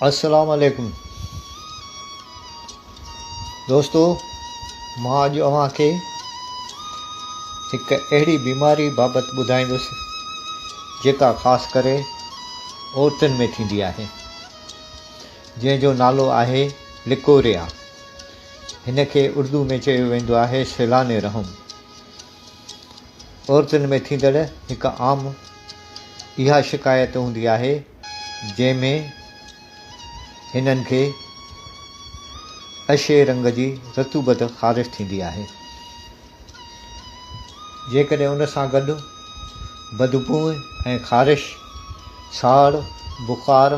السلام عليڪم دوستو مان اڄ اوهان کي هڪ اهڙي بيماري بابت ٻڌائيندس جيڪا خاص ڪري عورتن ۾ ٿيندي آهي جنهن جو نالو آهي لڪوريا هن کي اردو ۾ چيو ويندو آهي سيلان رحم عورتن ۾ ٿيندڙ هڪ عام اها شڪايت هوندي آهي جنهن ۾ هنن کي اشي رنگ جي رطوبت خارج ٿيندي آهي. جيڪڏهن ان سان گڏ بدبوء ۽ خارش، ساڙ، بخار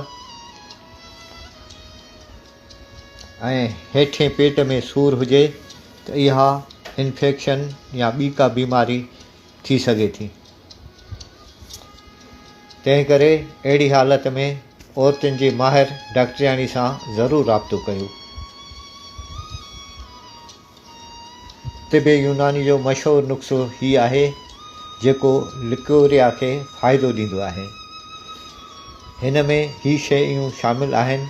۽ هيٺين پيٽ ۾ سور هجي ته اها انفيڪشن يا ٻي ڪا بيماري ٿي سگهي ٿي. تنهن ڪري اهڙي حالت ۾ عورتن جي ماهر ڊاڪٽرياڻي سان ضرور رابطو ڪيو. طب يوناني جو مشهور نسخو هي آهي جيڪو لڪوريا کي فائدو ڏيندو آهي. هن ۾ هي شيون شامل آهن،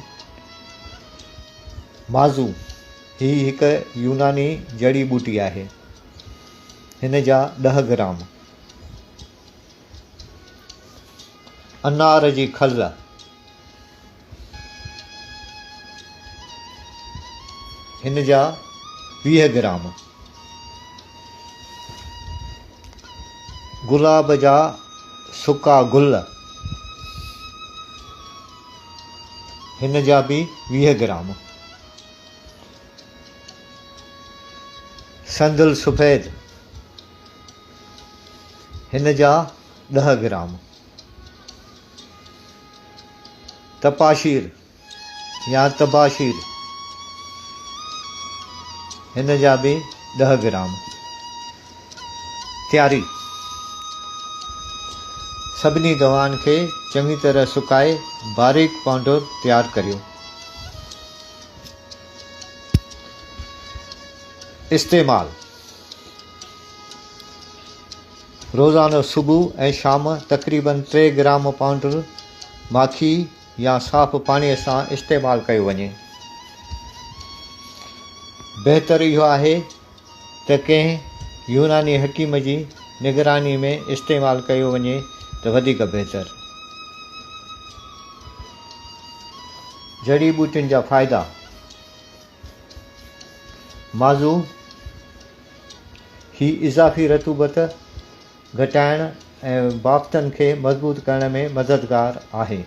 مازو، هي هڪ يوناني جڙي ٻوٽي آهي. هن جا ڏهه گرام. انار جي کل. هن جا 20 گرام. گلاب جا سڪا گل. هن جا به 20 گرام. صندل سفيد، هن جا 10 گرام. تپاشير يا تباشير، هن جا به 10 گرام. تياري، سڀني دوائن کي چڱي طرح سڪائي باريڪ پائوڊر تيار ڪريو. استعمال، روزانو صبح ۽ شام تقريبن 3 گرام پائونڊر ماکي يا صاف پاڻي سان استعمال ڪيو وڃي. بهتر اهو آهي ته ڪنهن يوناني حڪيم جي نگراني ۾ استعمال ڪيو وڃي ته وڌيڪ بهتر. جڙي ٻوٽين جا فائدا، مازو، هي اضافي رطوبت گهٽائڻ ۽ بافتن کي مضبوط ڪرڻ ۾ مددگار آهي.